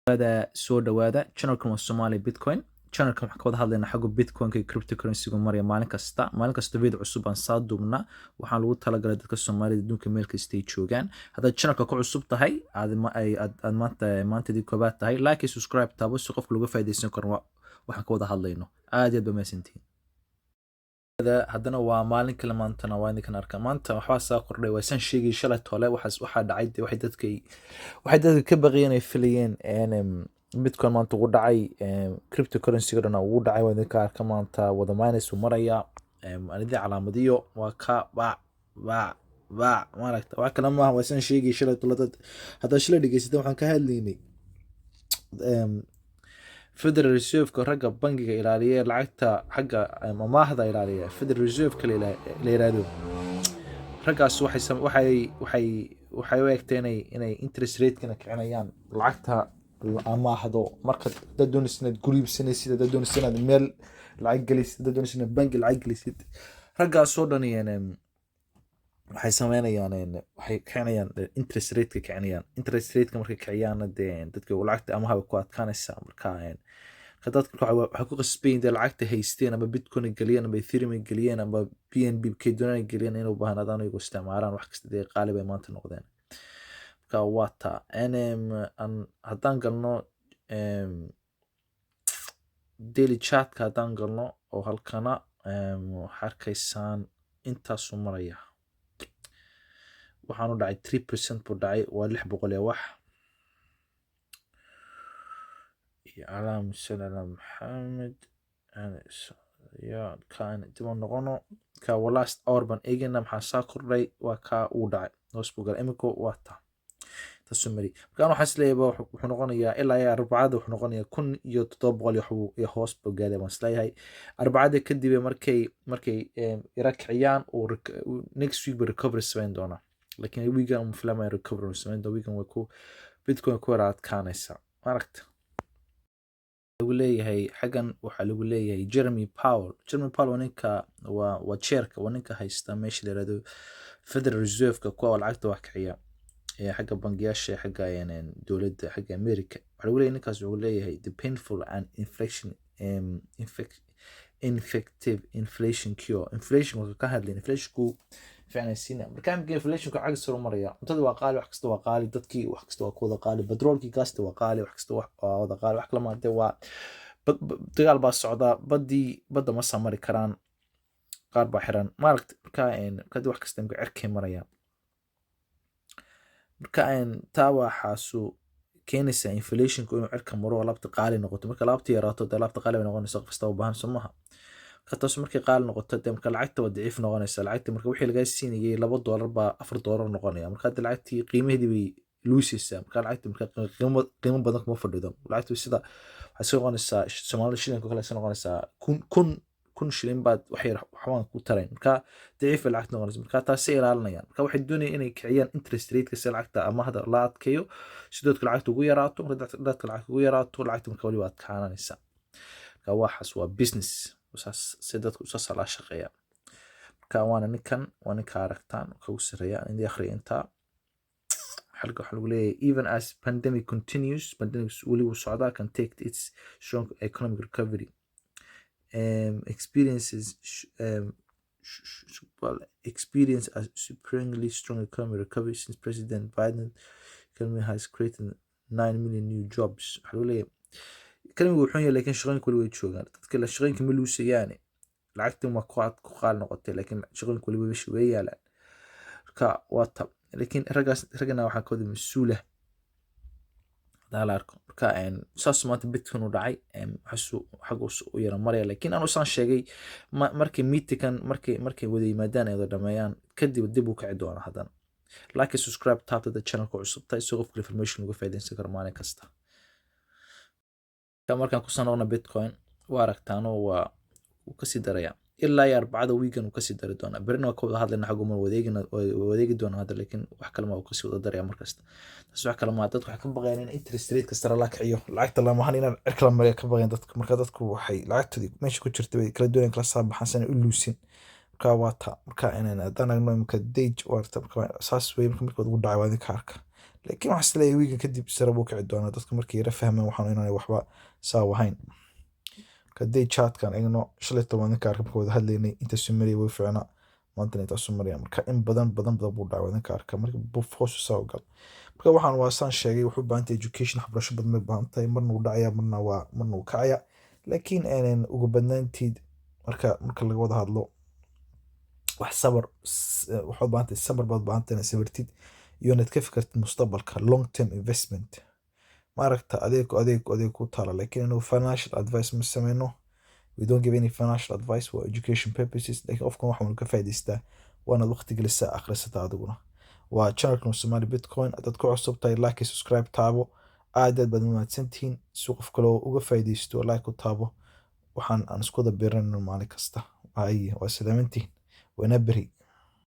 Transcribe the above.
Soo dhawaada channelkan, waa Somali Bitcoin. Channelkan waxaan ka wada hadlaynaa xagga Bitcoinka iyo cryptocurrency-ga maraya maalin kasta. Maalin kasta video cusub baan saa duubnaa. Waxaan lagu talagalay dadka Soomaalida adduunka meel kasta ay joogaan. Haddaad channelka ku cusub tahay, aad aad maanta maantadii koobaad tahay, like iyo subscribe taabo si qofka looga faa'iidaysan karo waxaan ka wada hadlayno. Aad iyo aad ba mahadsantihiin. Haddana waa maalin kale, maantana waa idinkan arka. Maanta waxbaa saa kordhay. Waa saan sheegay shalay tole. Waxaas waxaa dhacay dee waxay dadka ka baqayeen, ay filayeen Bitcoin maanta ugu dhacay, cryptocurrency-ga dhan ugu dhacay. Waa idinka arka, maanta wada minus uu maraya. Aan idin calaamadiyo. Waa ka bac bac bac, maaragta, wax kale maaha. Waa saan sheegay shalay tole. Dad haddaad shalay dhegeysata, waxaan ka hadlaynay Federal Reserve-ka, ragga bangiga ilaaliya ee lacagta xagga amaahda ilaaliya, Federal Reserve-ka la yiraahdo. Raggaas waxay waxay u egtay inay interest rate-kana kicinayaan, lacagta la amaahdo. Marka haddaad doonaysid inaad guri iibsanaysid, haddaad doonaysid inaad meel lacag gelisid, haddaad doonaysid inaad bangi lacag gelisid, raggaas oo dhan waxay sameynayaan, waxay kicinayaan interest rate-ka kicinayaan. Interest rate-ka markay kiciyaanna, dee dadka lacagta amaha way ku adkaanaysaa. Marka dadka waxay ku qasbayin dee lacagta haysteen, ama Bitcoin ay geliyeen, ama Ethereum ay geliyeen, ama BNB kay doonaan ay geliyeen, inay u baahnaadaan iyagu isticmaalaan. Wax kasta dee qaali bay maanta noqdeen. Marka waa taa. Haddaan galno daily chartka, haddaan galno oo halkana, waxaa arkaysaan intaasuu maraya. Waxaanu dhacay 3% buu dhacay, waa 600 iyo wax iyo. Allahuma salli calaa Maxamed. Ya kaan dib u noqono. Ka waa last hour baan eegayna. Maxaa saa kordhay? Waa kaa, uu dhacay, hoos buu galay. Imika waa taa taasuu mari. Marka waxaan isleeyahay wuxuu noqonayaa ilaa iyo Arbacada, wuxuu noqonayaa 1700 iyo waxbuu iyo hoos buu gaaray baan isleeyahay. Arbacada kadib markay ira kiciyaan, uu next week ba recovery samayn doonaa, laakiin weegan uma filamaya recovery uu samayn doona. Weegan way ku Bitcoin ku yara adkaanaysa, maaragta. Lagu leeyahay xaggan, waxaa lagu leeyahay Jeremy Powell. Jeremy Powell waa ninka, waa chairka, waa ninka haysta meesha la yirahdo Federal Reserve-ka, kuwa lacagta wax kiciya ee xagga bangiyaasha, xagga dowladda, xagga America. Waxaa lagu leeyahay ninkaas wuxuu leeyahay the painful and inflation infective inflation cure. Inflation wuxuu ka hadlay, inflationku fiicnaysiina. Marka imika inflationku cagis sare u maraya. Cuntada waa qaali, wax kasta waa qaali, dadkii wax kasta waa ku wada qaali, batroolkii, gaasta waa qaali, wax kasta waa wada qaali. Wax kale ma dee waa dagaal baa socda, baddii badda ma samari karaan, qaar baa xiran, maaragta. Marka kadib wax kasta imika cirkay marayaan. Marka taa waxaasu keenaysaa inflationku inuu cirka maro oo alaabta qaali noqoto. Marka alaabta yaraato, dee alaabta qaali bay noqonaysaa, qof kasta u baahan, soo maaha? Marka taas markay qaali noqoto, dee marka lacagta waa daciif noqonaysa. Lacagta marka wixii lagaa siinayay $2 baa $4 noqonaya. Marka hadda lacagtii qiimaheedii bay luusaysaa. Marka lacagta marka qiimo badan kuma fadhido. Lacagtu sida waxay soo noqonaysaa Soomaalida shilinka kale soo noqonaysaa, kun shilin baad wax yar waxbaan ku tarayn. Marka daciif bay lacagta noqonaysa. Marka taasay ilaalinayaan. Marka waxay doonayaan inay kiciyaan interest rate-ka si lacagta amaahda la adkeeyo, si dadka lacagta ugu yaraato. Marka dadka lacagta ugu yaraato, lacagta marka waliba adkaananaysa. Marka waxaas waa business, saas si dadku saas laa shaqeeya. Marka waana ninkan, waa ninka aragtaan ka ugu sarreeya. Indii akhriya intaa halka waxaa lagu leeyahay: even as pandemic continues, pandemic weli wuu socdaa, can take its strong economic recovery experiences well, experience a supremely strong economic recovery since President Biden economy has created 9 million new jobs. Waxaa lagu leeyahay economiga wuxuu yahay, laakiin shaqooyinka weli way joogaan. Dadka la shaqooyinka ma luusayaane, lacagtii ma ku qaali noqotay, laakiin shaqooyinka weli meesha way yaalaan. Marka waa tab, laakiin raggaas, raggana waxaa ka wada mas-uula hadaa la arko. Marka saas maanta Bitcoin u dhacay, waxaasuu xagga u yara maraya. Laakiin anu saan sheegay, markay meetingkan markay wada yimaadaan ay wada dhameeyaan kadib, dib u kici doona haddana. Like, subscribe taabtada channelka cusub tahay si qofka information uga faa'iidaysan karo maalin kasta. Markaan kusoo noqno Bitcoin, waa aragtaano, waa wuu kasii daraya ilaa iyo Arbacada. Weegan uu kasii dari doonaa. Berina waa ka wada hadlayna xaguma wadeegina, wadeegi doona hadda, laakiin wax kale ma uu kasii wada daraya markasta. Taas wax kale ma, dadku waxay ka baqayaan in interest rate kasta la kiciyo, lacagta lamahan inaan cirka la mariya ka baqayan dadka. Marka dadku waxay lacagtoodii meesha ku jirta bay kala doonayaan kala soo baxaan si aanay u luusin. Marka waa ta. Marka inaan haddaan aragno imika dage waarta, marka saas wey. Marka marka ugu dhacay waa idinka arka. Laakiin waxaan isleeyahay wiigan kadib sare buu kici doonaa, dadka markay yara fahmaan waxaan inaanay waxba saa u ahayn. Haddii chartkan eegno, shalay toban ninka arka marka wada hadlaynay intaasuu marayay, way fiicnaa, maantana intaasuu maraya. Marka in badan badan badan buu dhacay ninka arka marka buf hoos saa u gal. Marka waxaan waa saan sheegay, wuxuu u baahan tahay education, waxbarasho badan bay u baahan tahay. Marna wuu dhacaya, marna wuu kacaya, laakiin ugu badnaantiid marka laga wada hadlo wax sabar waxaad u baahan tahay, sabar baad u baahan tahay, inaad sabirtid iyo inaad ka fikirtid mustaqbalka, long term investment. Maaragta, adeeg ku taala, laakiin inuu financial advice ma sameyno. We don't give any financial advice, waa education purposes. Laakiin qofkan waxaan ka faa'iidaystaa waanaad waqti gelisaa, akhrisataa adiguna. Waa channelkan Somali Bitcoin. Haddaad ku cusub tahay, like iyo subscribe taabo. Aad aad baad mahadsantihiin. Si qof kale oo uga faa'iidaysto, like u taabo. Waxaan aan isku wada biiranayno maalin kasta. Ay waa salaamantihiin, waana beri.